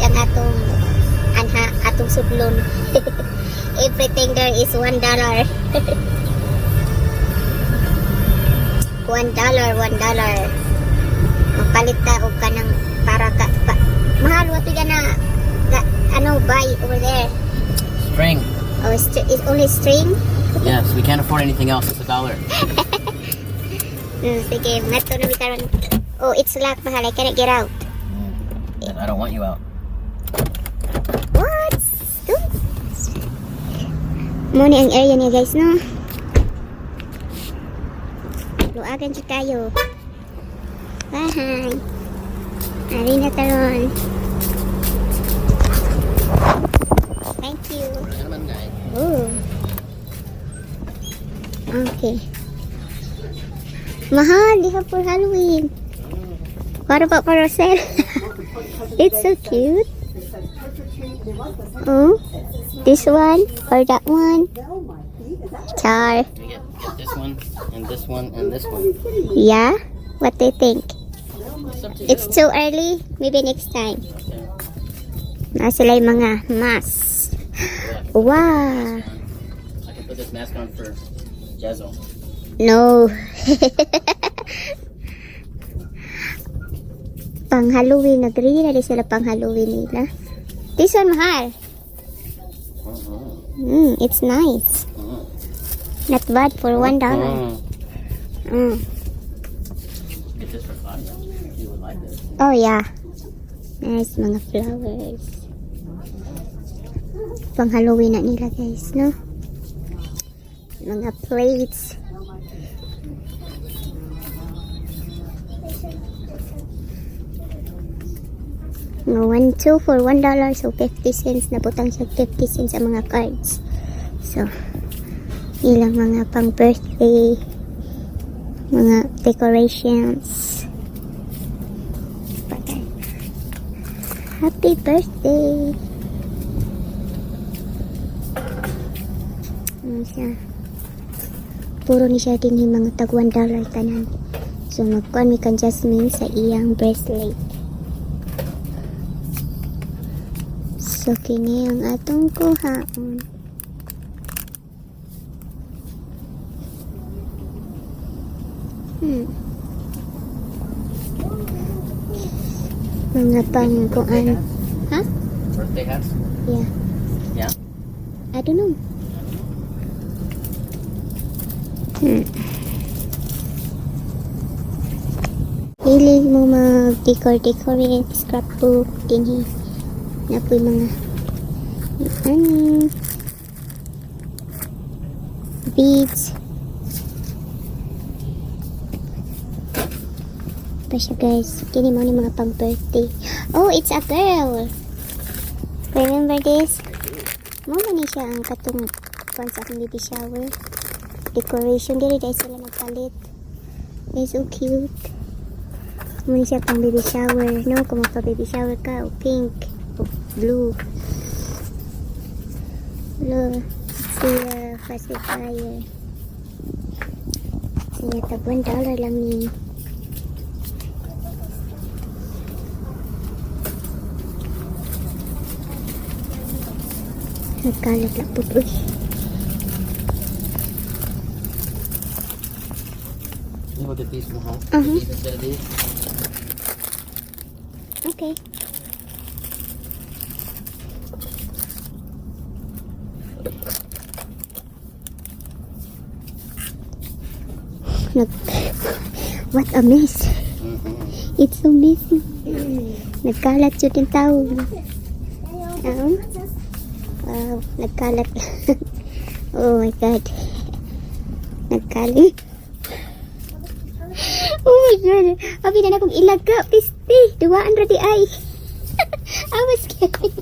ang atong anha, atong sudlon. Everything there is $1. $1, $1. Magpalit ta og kanang para ka pa, mahal, what we gonna ano, buy over there? String. Oh, it's only string? Yes, we can't afford anything else. It's $1. Sige, ngadto na mi karon. Oh, it's locked, mahal. I cannot get out. And I don't want you out. What? Don't. Mao ni ang area niya, guys, no? Luagan jud kayo. Bye. Ari na ta ron. Thank you. Oh. Okay. Mahal, di ka for Halloween. What about for Roselle? It's so cute. Oh, this one or that one? Char. You get this one, and this one, and this one. Yeah? What do you think? It's up to you. It's too early. Maybe next time. Okay. Naa sila yung mga mask. Wow. I can put this mask on for Jezel. No. Pang Halloween. Nag-ready na rin sila pang Halloween nila. This one, mahal. It's nice. Not bad for $1. Get this for Claudia. You would like this. Oh yeah. Nice mga flowers. Pang Halloween na nila, guys, no? Mga plates. Mga 1, 2 for $1, so 50 cents. Nabutang siya 50 cents ang mga cards. So, ilang mga pang birthday, mga decorations. Patay. Happy birthday! Ano siya? Puro ni siya din yung mga tag $1 tanan. So, magkuan mi kan Jasmine sa iyang bracelet. So, kini ang atong kuhaon. Mga pang kuan. Ha? Birthday hats? Yeah. Yeah? I don't know. Hilig mo mag-decor-decorate, scrapbook, dinhi. Naa poy mga ano, beads. Pa siya, guys. Kini mo ni mga pang birthday. Oh, it's a girl. Remember this? Mao man ni siya ang katong kuan sa akong baby shower. Decoration diri dahil sila nagpalit. It's so cute. Mao ni siya pang baby shower, no? Kung magpa baby shower ka, o pink, o blue. Look, see the pacifier. Sige, tag $1 lang ni. Nagkalat lang po. Uy. You look at these, Mahal. These instead of these. Okay. Nag What a mess. It's so messy. Nagkalat yun yung tao. Wow, nagkalat. Oh my God. Nagkalat. Oh my God. Abi na akong ilaga. Piste. Duwaan ra di ay. I was scared.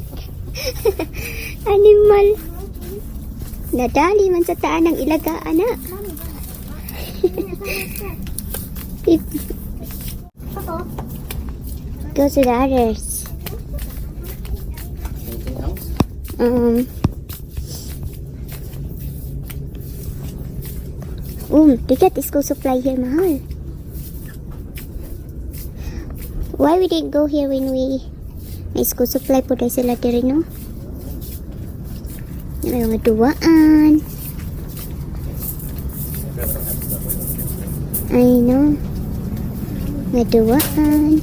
Animal. Nadali man sa taan ng ilaga, ana. Go to the others. Anything else? They got the school supply here, mahal. Why we didn't go here when we May school supply po dahil sila diri, no? May mga duwaan. Ay, no. Mga duwaan.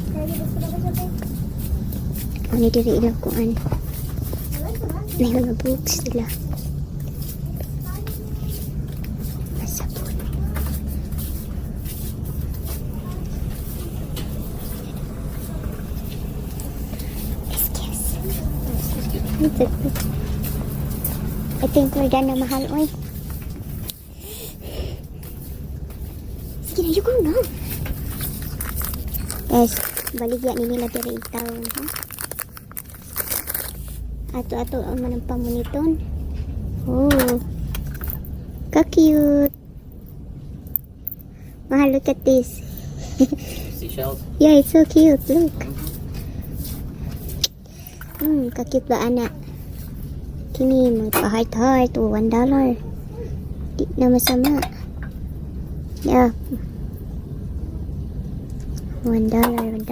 Ano diri ilang kuan. May mga books sila. Masabon. Excuse. It's okay. I think we're done na, mahal. Oy. Sige na, you go na. Guys, baligya ni nila diri taon, ha? Ato-ato ang manang pamuniton. Oh. Ka-cute. Mahal, look at this. Seashells. Yeah, it's so cute. Look. Ka-cute ba, ana? Kini, mga pa-heart-heart. Oh, $1. Di na masama. Yeah. $1, $1.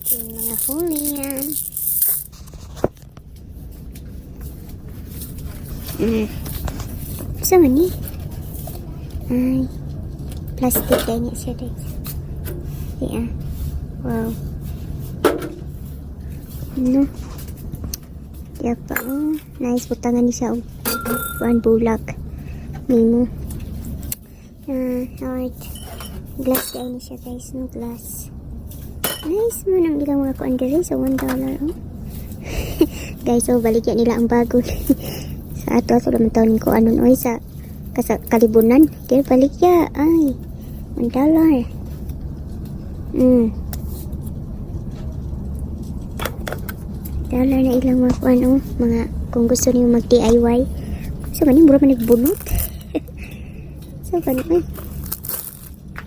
Ito yung mga huli yan. Sa man ni? Ay. Plastic dahil niya siya, guys. Yeah. Wow. No. Kaya pa, oh. Nice. Butangan ni siya, oh. One bulak. Mimo. Ah, alright. Glass dahil ni siya, guys. No glass. Nice mo nang ilang mga kuan diri sa $1, oh. Guys, oh, baligya nila ang bago. Sa ato, ato naman taon ko anon, oy, sa kasa kalibunan. Kaya baligya, ay. $1. Dollar na ilang mga kuan, oh. Mga, kung gusto niyo mag DIY. So, man, mura man nagbunot. So, kan, ay.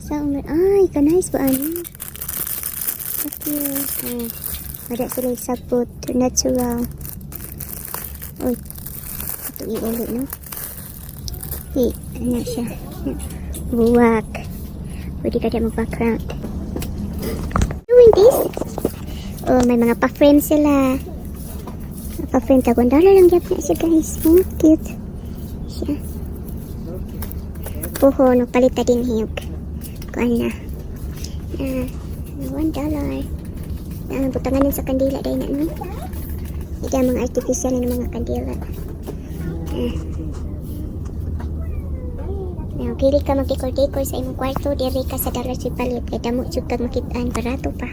Sa, ay, ka-nice ba, ano? So cute. Wala sila yung sapot. Natural. Uy. Ito iuli, no? Eh, ano siya? Buwak. Pwede ka dyan mag-background. Doing this? Oh, may mga pa-frame sila. Pa-frame tag $1 lang gyud na siya, guys. Oh, cute. Siya. Puho, no, palit ta din hiyog. Kuan na. Na, $1. Ah, butangan din sa kandila dahil na, no? Ika mga artificial na mga kandila. Ah. Now, pili ka mag-decor-decor sa imong kwarto, diri ka sa Dollar Tree palit. Kay damo jud kag makitaan, barato pa.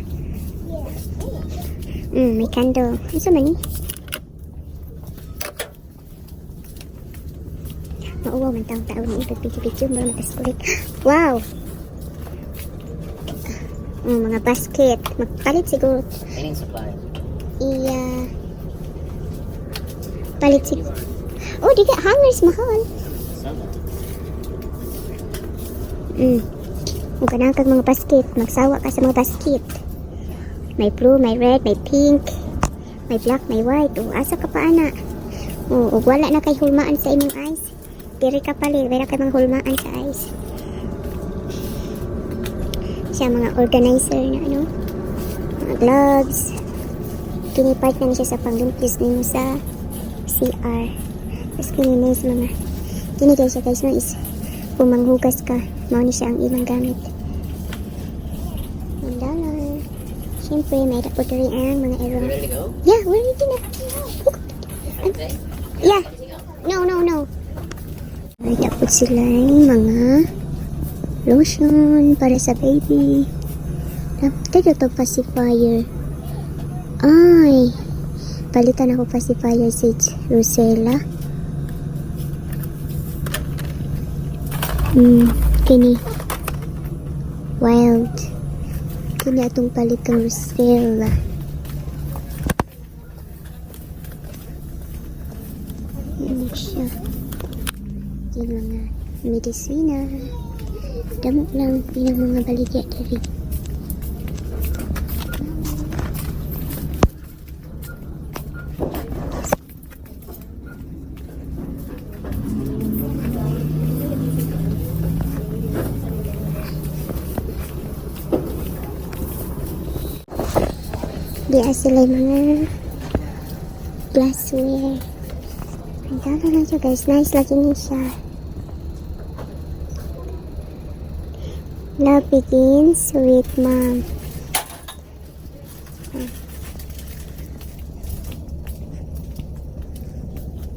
May candle. Ano man ni? Mauwaw man taong tao ni ipag-video-video, mura matas kulit. Wow! Mga basket. Magpalit siguro. Painting supplies. Iya. Palit sig. Oh, di ka hangers, mahal. Some. Kung kanang kag mga basket, magsawa ka sa mga basket. May blue, may red, may pink, may black, may white. O, asa ka pa, ana? O, ug wala na kay hulmaan sa imong eyes. Diri ka palit, wala kay mga hulmaan sa eyes. Siya mga organizer na ano, mga gloves. Kini part na ni siya sa panglimpis nimo sa CR. Tapos kini nice mga kini guys siya, guys, no, is kung manghugas ka, mao ni siya ang ilang gamit. $1. Siyempre, may dapat rin ang mga You error. ready to go? Yeah, we're ready na. Okay. Yeah. No. May dapat sila yung mga lotion para sa baby. Dapat ito pacifier. Ay, palitan ako pacifier si Rosella. Kini. Wild. Kini atong palit kang Rosella. Yan siya. Yung mga medisina. Damo lang pinang mga baligya diri. Diya sila yung mga glassware. Ang dami lang siya, guys. Nice lagi ni siya. Love begins with Mom. Ah.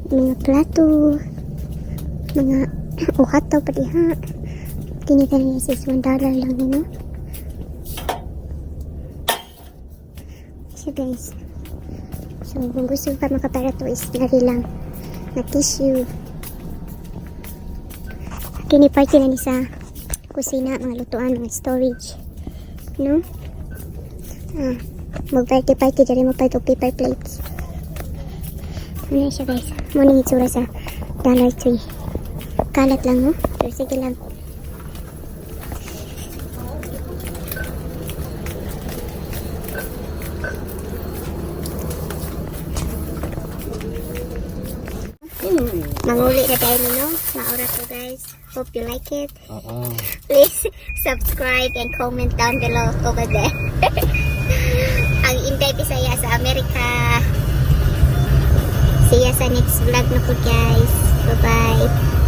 Mga plato. Mga uhato pa diha. Kini tayo is $1 lang yun, no? Siya, guys. So, kung gusto ka makaparato is lari lang na tissue. Kini party na ni sa kusina, mga lutuan, mga storage. No? Ah, mag-party party diri mo palit og paper plates. Ano siya, guys? Mo ning itsura sa Dollar Tree. Kalat lang, no? Pero sige lang. Manguli na tayo, no? Maura to, guys. Hope you like it. Oo. Please subscribe and comment down below over there. Ang Inday Bisaya sa Amerika. See ya sa next vlog na po, guys. Bye-bye.